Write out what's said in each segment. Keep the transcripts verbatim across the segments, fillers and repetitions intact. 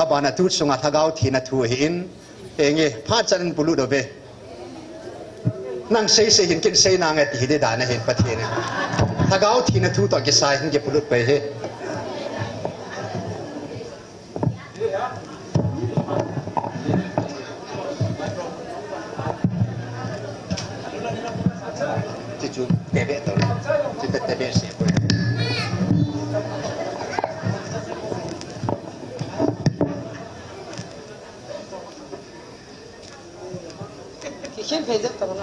Abana tu chunga lhagao thina thu ahin. Enge, phat chan in polut uve. Nang sei sei hin kin sei nange ti hi de dan ahin Pathen in. Lhagao thina thu toh kisai hin kipolut pai hi. Ti chu te be to. Ti te te be se ko. Kikhen phei jep tobang.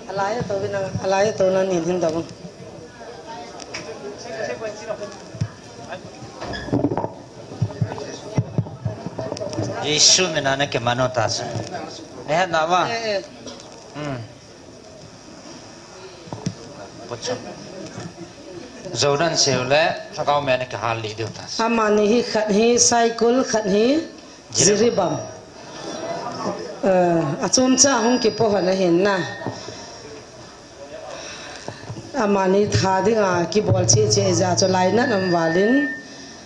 Alai tobang, alai tobang nin hin tobang. Jesu mina na ke mano ta sa. Eh, na ma. Eh, eh. Hmm. Pochon. Zonan seu le, thakau me na ke hal li diu ta sa. Amani hi khat hi, Saikul khat hi. Jiribam. Jiribam. Eh, achom cha hung kipo hana hin na. Amani tha dinga kibol che che ja cho lainat um valin.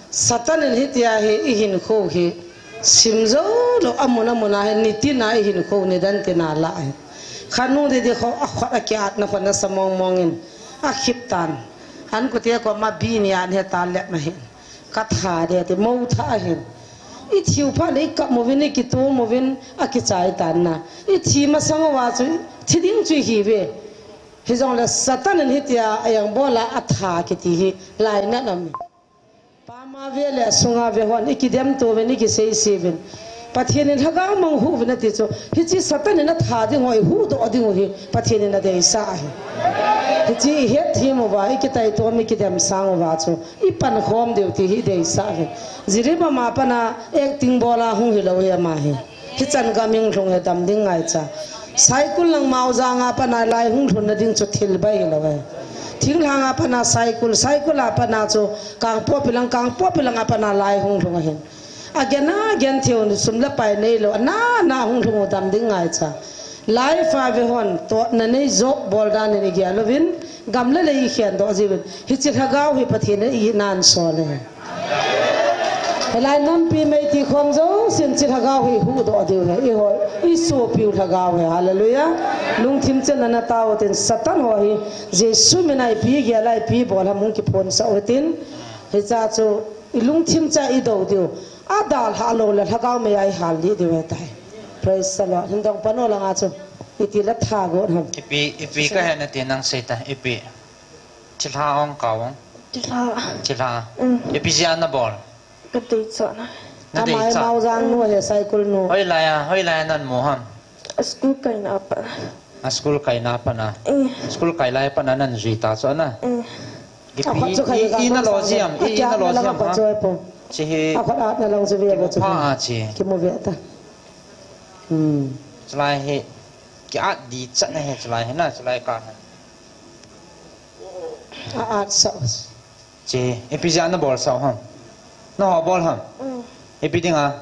Satan in hitia hi i hinkho hi. Sim jou lou amun amun a hi nitin a i hinkho nidan tina la hi. Khat nung didi kho a khot a kiat na khon na sa mong mong in. A khip tan. An kutia ko ma bi ni an he ta let ma hin. Ka tha de ti mo tha ahin. I thiu phat le i kap uvin i kitom uvin a kichai tan na. I thi masang uva chu thi ding chu hi ve. Hijongle Satan in hitia a yang bola a tha kiti hi lainat um. Pa ma ve le sunga ve hon i kidem to uvin i kisei sei uvin. Pathen in lhagao mang hu uvin ati chu. Hichi Satan in a tha ding u i huhdoh ding u hi Pathen in a deisah ahi. Hichi i het them uva i kitai to mi kidem sang uva chu. I pankhom diu ti hi deisah ve. Jiribam a pat a acting bol a hung hilou hi ama hi. Hichan gam hung lhung hi dam ding ngaicha. Saikul lang Maojang a pat a lai hung lhun na ding chu thil bai hilou ve. Thinglhang a pat a Saikul, Saikul a pat a chu Kangpokpi lang, Kangpokpi lang a pat a lai hung lhung ahin. Agen agen thei u sum le pai neilou, ana ana hung lhung u dam ding ngaicha. Life a ve hon, totna nei joh bol dan in i gel uvin, gam le lei i khen doh jiuvin. Hichi lhagao hi Pathen in i nan sol e. Hilai nampi mei ti khom jousen chi lhagao hi huhdoh diu hi, i hoi, i sopiu lhagao hi, hallelujah. Lungthim chenna na tao tin Satan ho hi, Jesu mina ipi gel a ipi bol ham hung kiphonsah u tin, hicha chu i lungthim cha i do diu, a dalha lou le lhagao mei a i hal lih diu ahitai. Praise the Lord. Hin dong pan o langa chu. Iti le tha got ham. Ipi, ipi ka he na ti nang sei ta, ipi. Thilha ong ka ong. Thilha. Thilha. Mm. Ipi jeh a na bol. Ka dei cha na. Na dei cha. Amai Maojang nu he Saikul nu. Hoilai a, hoilai a nan mu ham. A school kaina a pat a. A school kaina a pat a. Eh. School kai lai a pat a nan jui ta chu na. Eh. Ipi, a khut chu khai i, i na lo jiam, i, i na lo jiam ha. Chi hi. A khut at na lang chu ve. Kimu pha a chi. Kimu ve ta. Hmm. Chulai hi. Ki at di chat na he chulai hi na, chulai ka he. A at sa. Chi, ipi jeh a na bol sao ham. Na ho bol ham. Mm. Ipi dinga.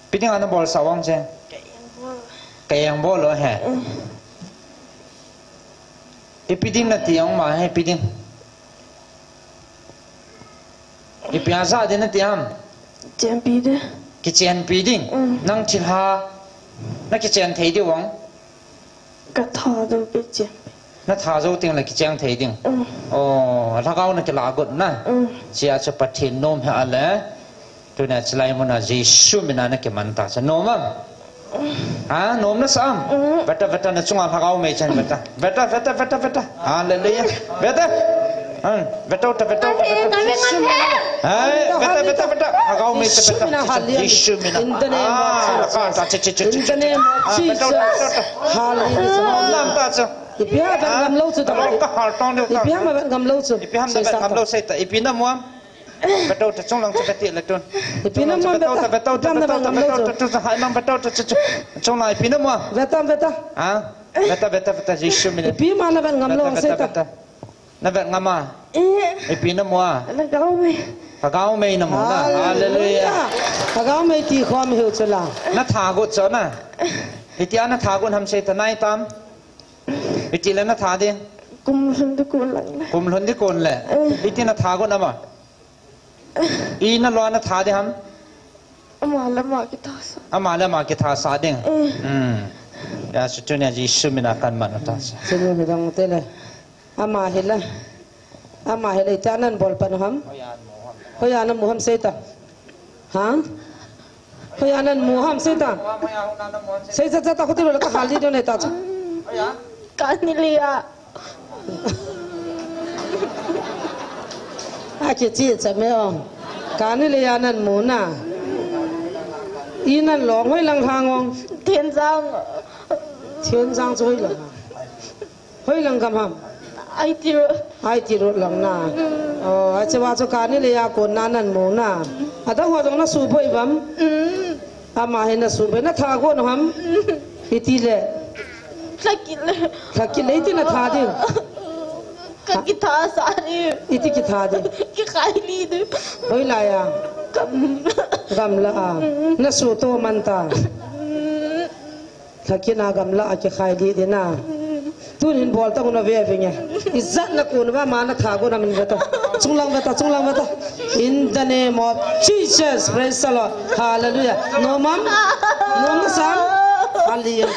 Ipi dinga na bol sao ang che. Ka eng bol. Ka eng bol lo he. Mm. Ipi ding na ti ang ma he, ipi ding. Ipi a ja ding na ti ham. Chenpi ding. Kichenpi ding. Mm. Nang thilha. Na kichen thei diu ang. Ka tha jou pe chen. Na tha jou teng le kicheng thei ding. Mm. Oh, lhagao na kila got na. Mm. Chia chu Pathen nom he a le. Tuna chilai muna Jesu mina na kiman ta cha. Nom am? Ha, nom na sa am? Mm. Veta, veta, na chunga lhagao mei chan veta. Veta, veta, veta, veta. Hallelujah. Veta. Hmm, veta, veta, veta, veta. Hai, veta, veta, veta. Lhagao mei cha veta. Jesu mina, hallelujah. Jesu mina. In the name of Jesus. Ah, ka ta, che, che, che, che, che. In the name of Jesus. Ah, veta, veta, veta. Hallelujah. Nam ta cha. Ipi ham vet ngam lou chu ta. Ka hal tong lou ta. Ipi ham vet ngam lou chu. Ipi ham vet ngam lou sei ta. Ipi na mu am? Veta ta chunglang chu veti le tun. Ipi na mu am veta. Veta ta, veta ta, veta ta, veta ta, hai nam veta ta chu chu. Chunglang ipi na mu am? Veta, veta. Ha? Veta, veta, veta, Jesu mina. Ipi ham na vet ngam lou sei ta. Veta, veta. Na vet ngam a? Eh. Ipi na mu a? Lhagao mei. Lhagao mei na mu na. Hallelujah. Hallelujah. Lhagao mei ti khom hiu chu la. Na tha got chu na. Iti a na tha got ham sei ta nai tam. Iti le na tha ding. Kum lhun ding kon lang le. Kum lhun ding kon le. Eh. Iti na tha got na ma. Ina lo na tha ding ham? Ama le ama kithasah. Ama le ama kithasah ding. Eh. Hmm. Ya, chu tunia Jesu mina kaman u ta. Chumi midang te le. Ama hi le. Ama hi le, ita nan bol pan ham. Hoiya nan mu ham seita. Ha? Hoiya nan mu ham seita. Seita cha ta khuti lo ka hal di do ne ta cha. Kani le ya. A kichi cha me ong. Kani le ya nan mu na. I nan long hoi lang hang ong. Thenjang. Thenjang chu hoi lang. Hoi lang gam ham? I T road. I T road lang na. Mm. Oh, ache wa chu kani le ya kon na nan mu na. Adang ho jong na suboi bam. Mm. Ama hi na suboi na tha go no ham? Mm. Iti le. Thakit le. Thakit le iti na tha di. Ka kitha sa di. Iti kitha di. Kikhai li di. Hoi la ya. Gam. Gamla a. Mm. Na su to man ta. Mm. Thakit na gamla a kikhai di di na. Tun hin bol ta huna ve ve nge. Ijat na kun va ma na tha go na min ve ta. Chunglang ve ta, chunglang ve ta. In the name of Jesus, praise the Lord. Hallelujah. No mam? No ma sam? Hallelujah.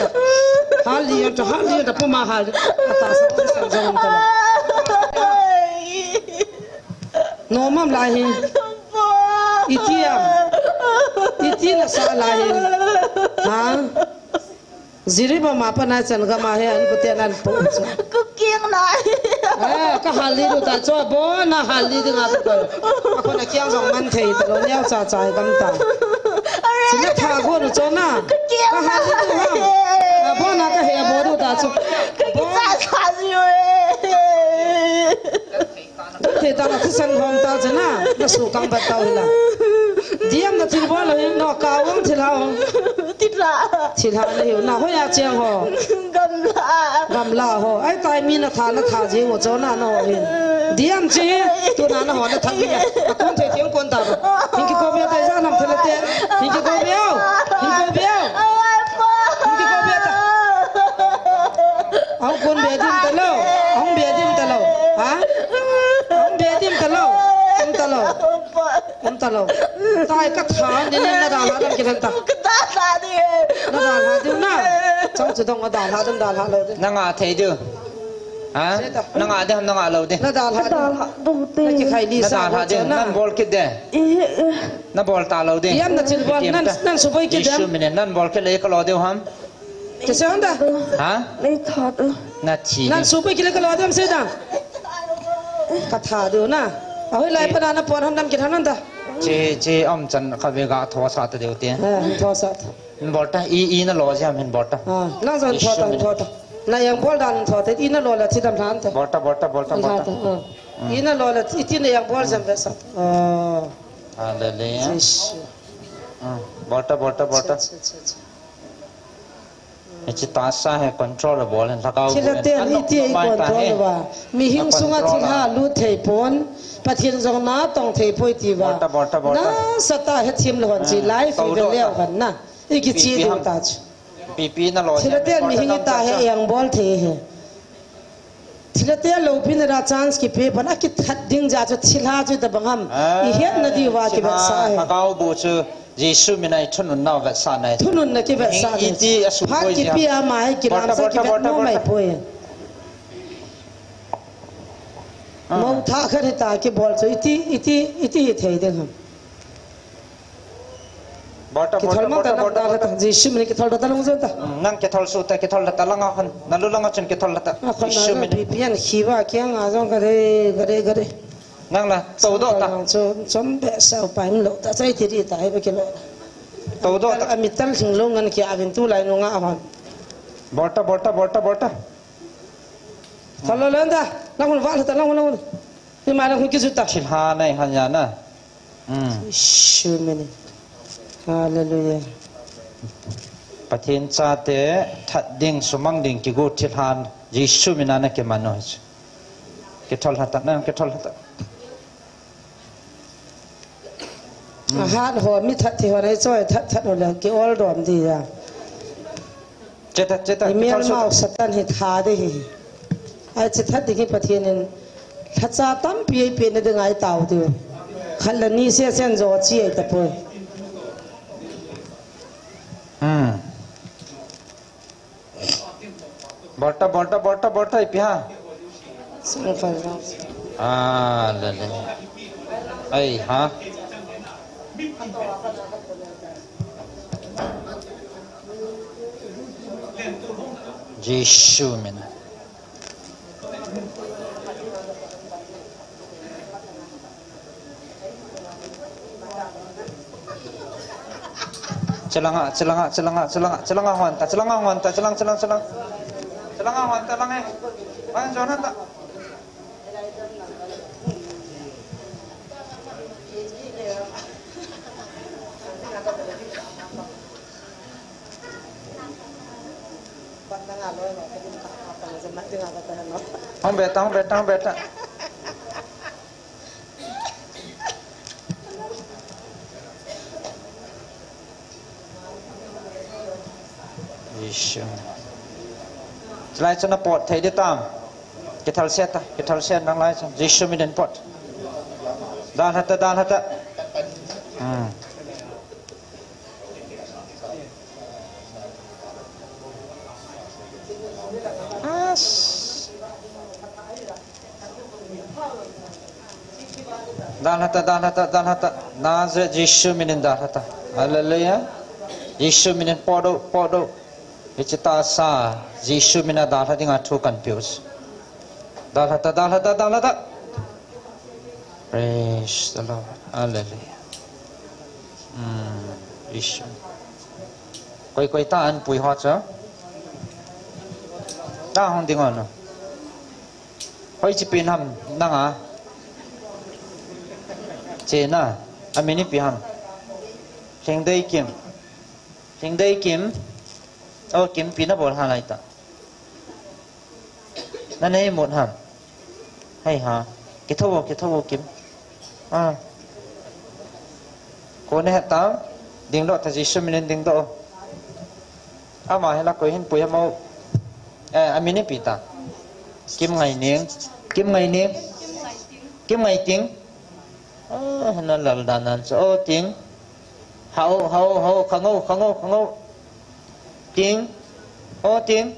Hallelujah. Hallelujah. Puma hal. Ata sa sa sa ta. No mam lai hi. Iti am. Iti na sa lai hi. Ha? Jiriba ma pa na chan gama he an pute nan po. Kukiang na. Eh, ka hal li du ta cho bo na hal li di nga ko. Ako na kiang jong man thei ta lo neo cha cha gam ta. Are. Sina tha go nu cho na. Kukiang. Ka hal li du ha. A bo na ka he bo du ta cho. Ka ki cha cha ji we. Thei ta la thisan hom ta chena, na su kang bat tau hila. Diam na thil bol lo hin, no ka wang thil ha ho. Thil ha. Thil ha na hiu, na hoiya cheng ho. Gamla. Gamla ho. Ai tai mi na tha na tha jing ho cho na na ho hin. Diam chi, tu na na ho na tha mi. A kon thei tiang kon ta. Hin ki ko be tai ja nam thil te. Hin ki ko be au. Hin ko be au. Hin ki ko be ta. Ahung kon be dim ta lo. Ahung be dim ta lo. Ha? Ahung be dim ta lo. Dim ta lo. Dim ta lo. Tai ka tha ni ni na da la dam ki than ta. Ka da la ni. Na da la dim na. Chang chu dong da la dam da la lo de. Na nga thei du. Ha? Na nga de na nga lo de. Na da la dam. Na ki khai li sa. Na da la de. Nan bol kit de. Na bol ta lo de. Yam na thil bol nan nan su boi kit de. Jesu min nan bol kit le ka lo de ham. Kisong da? Ha? Nei tha da. Na thi. Nan su pe kile ka lo dam se da. Ka tha do na. A hoi lai pa na na pon han dam ki tha nan da. Che che am chan ka ve ga tho sa ta deu te. Ha, tho sa ta. Min bol ta i i na lo jam hin bol ta. Ha, na jan tho ta, tho ta. Na yang bol dan tho ta i na lo la thi dam han ta. Bol ta, bol ta, bol ta, bol ta. I na lo la thi ti na yang bol jam ve sa. Oh. Hallelujah. Bol ta, bol ta, bol ta. Hiche tahsa hi control abol in lhagao. Thilha ten iti ei control uva. Mihing sunga thilha lut thei pon, Pathen jong natong thei poi ti uva. Nasatah a hethem lou hon chi life ive leu hon na. Ikichi diu ta chu. Thilha ten mihing ita hi engbol thei hi. Thilha te loupina a chance kipe pan a kithat ding jeh chu thilha chu tabang ham. Ihet na diuva kivetsah hi. Lhagao bu chu Jesu mina i thununna vetsahna. Thununna kivetsahna. Iti a su phat poi kipe a ama hi kilamsa kivet nom mai poi. Mo tha khat hita kibol chu iti, iti, iti hi thei ding ham. Bol ta, bol ta, bol ta, bol ta, bol ta. Jesu mina kithol ta long jon ta. Nang kithol su ta, kithol ta langa khan. Nalu langa chun kithol ta. Jesu mina. Pi pian khiva kiang a jong ka re, ka re, ka re. Nang la, to do ta. Chom, chom be sa upai lo ta, chai ti ri ta, ai be ke lo. To do ta. Ami tal sing lo ngan ki avin tu lai no nga hon. Bol ta, bol ta, bol ta, bol ta. Thalo lenda, na hun va ta, na hun, na hun. Ni ma na hun ki juta. Thilha nai han ya na. Jesu mina. Hallelujah. Pathen chate that ding, sumang ding kigo thilhan Jesu mina na kiman u. Kithol hata na, kithol hata. Ahat ho mi that thei ho nai choi that that ho le ki ol dom di ya. Cheta, cheta, imel mau Satan hi tha de hi. Ai che that ding hi Pathen in lhacha tampi ei pe na ding ai tao diu. Khat le ni sesen jo chi ai tapoi. Hmm. Bolta, bolta, bolta, bolta, ipi ham. Sing fal vang. Ah, le, le. Ai, ha. Jesu mina. Chalanga, chalanga, chalanga, chalanga, chalanga hon ta, chalanga hon ta, chalang, chalang, chalang. Chalanga hon ta, lang eh. Bang, John ta. Hung beta, hung beta, hung beta. Jesu. Chulai chun na pot thei di tam. Kithal set ta, kithal set nang lai chun. Jesu minin pot. Dalha ta, dalha ta. Hmm. As. Dalha ta, dalha ta, dalha ta. Nazareth Jesu minin dalha ta. Hallelujah. Jesu minin pot doh, pot doh. Hiche tahsa Jesu mina dalha dinga thu kahin peh u. Dalha ta, dalha ta, dalha ta. Praise the Lord. Hallelujah. Hmm, Jesu. Koi, koi ta an pui ho cha. Ta hung ding on. Hoi chi pin ham nanga. Che na. Amin ipi ham. Lhingdei Kim. Lhingdei Kim. O Kim, ipi na bol ha lai ta. Na nei mut ham. Hei ha. Kitho o, kitho o Kim. Ah. Koi na het tam. Ding doh ta, Jesu minin ding doh. Ama hi la koi hin pui ham o. Eh, amin ipi ta. Kim Ngaining. Kim Ngaining. Kim Ngaiting. Ah, na lal dan nan chu. O Ting. Hao, hao, hao, khang o, khang o, khang o. Ting. O Ting.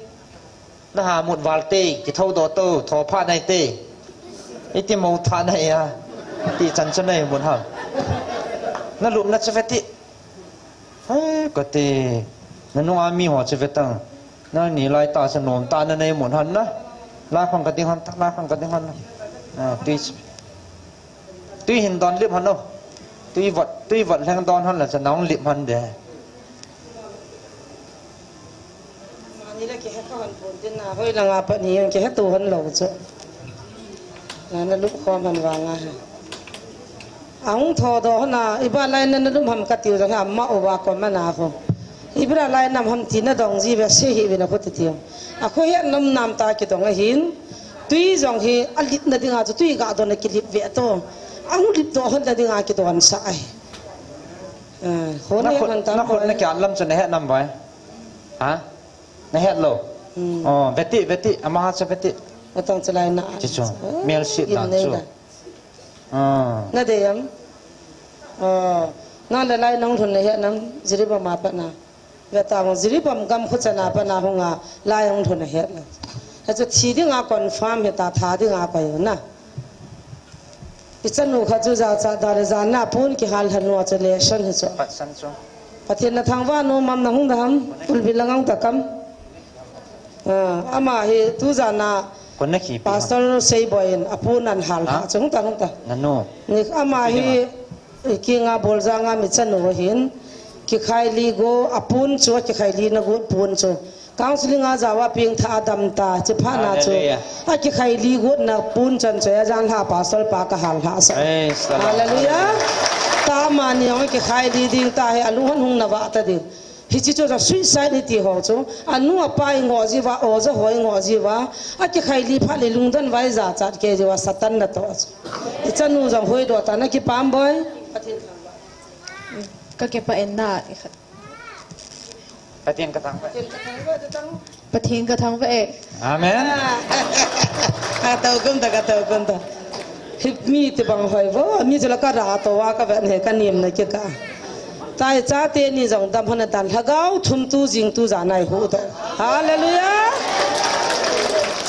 Na ha mut val te, kitho doh to, tho pha nai te. Iti mo tha nai a. Ti chan chu nei mut ham. Na lupna chu ve ti. Hai, kati. Na nunga mi ho chu ve tang. Nani lai ta chu nom ta na nei mut ham na. Lai khang ka ding ham ta, lai khang ka ding ham na. Ah, ti chu. Tui hin don lip hon o. Tui vat, tui vat lheng don hon la cha nong lip hon de. Mani la kihe kha hon pon tin na hoi langa pat ni hon kihe tu hon lou chu. Na na lup khom hon vanga he. Ahung tho doh hon a, iba lai na na lum ham katiu jong he ama uva ko mana ho. Ibra lai nam ham ti na dong ji ve se hi ve na ko ti tiu. A kho he nam nam ta kidong ahin. Tui jong hi a lip na dinga chu tui ga don a kilip ve to. Ahung lip doh hon na dinga kidon sa ai. Ah, hon na he khut, hon tam na khut hoi. Na kiat lam chu na het nam bai. Ha? Na het lou. Hmm. Oh, ve ti, ve ti, ama ha chu ve ti. Atang chu lai na. Chi chu. Ah, mel sit dan chu. Ah. Na dei am? Oh, na le lai nong lhun na het nam, Jiribam a pat na. Ve ta mo, Jiribam gam khu chana pat na hung a, lai hung lhun a het na. He chu thi dinga confirm he ta, tha dinga koi na. I chanu kha chu jachat da le jan na pun kihal lhan nu a chu lesson hi chu. Patsan chu. Pathen na thangvah nom am, na hung da ham, pulpit lang hung ta kam. Ah, ama hi tu jan a Pastor Seiboi in a pun an hal ha chu hung ta, hung ta. Nanu. Ni ama hi kinga Boljang a mi chanu hin kikhai li go a pun chu, kikhai li na go pun chu. Counseling a jawa ping tha a dam ta, chi pha na chu. Hallelujah. A kikhai li gut na pun chan chu, a jan lha pastor pa ka hal lha sa. Praise the Lord. Hallelujah. Ta mani ong kikhai li ding ta he, a lu hon hung na va ta ding. Hichi chu suicide ni ti ho chu. A nu a pa i ngo ji va, o ja ho i ngo ji va. A kikhai li pha li lungdon vai jachat kei ji va, Satan na to chu. I chanu jong hoi do ta na kipam boi. Ka kipa en na. Pathen ka thangvah. Pathen ka thangvah e. Amen. Ah. Ka tao kum ta, ka tao kum ta. Hi mi ti bang hoi vo, mi chu la ka ra to a ka ven he ka nim na ki ka. Tai chate ni jong dam hon a dan lhagao thum tu jing tu ja nai hu to. Hallelujah.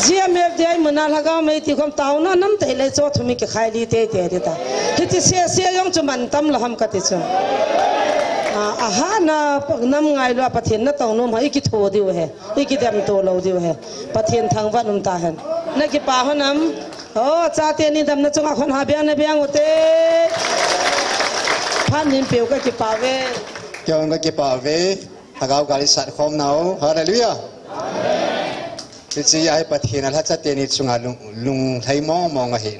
G M F D I mun a lhagao mei ti khom tao na nam te le cho thum mi ki khai li te te ti ta. Hi ti se se jong chu man tam lo ham ka ti chu. A, a ha na nam ngai lo Pathen na tong nom ha i ki tho diu he. I ki dem to lo diu he. Pathen thangvah um ta hen. Na ki pa ho nam. O, chate ni damna chunga khon ha biang na biang u te. Phan nin peu ka kipah ve. Kei ka kipah ve. Lhagao gal i sat khom nau. Hallelujah. Hiche a hi Pathen a lha chate ni chunga lung, lunglhai mong mong ahi.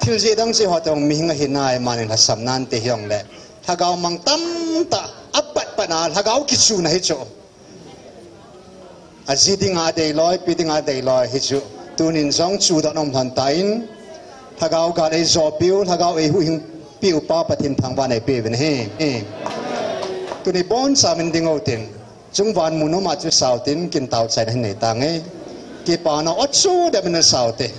Thil jeh dang jeh ho tong mihing ahi nai manin lhasam nan te hiong le. Lhagao mang tam ta. A pat pat na lhagao kichu na hi chu. A ji dinga dei loi, pi dinga dei loi, hi chu. Tunin jong chu don um lhon ta in, lhagao gal ei jo piu, lhagao ei huhhing piu pa Pathen thangvah nei pe vin he. He. Tuni bon sa min ding o tin, chung van mun um a chu sao tin, kin tao chai na hin nei ta nge. Kipa na ot chu de min sao te.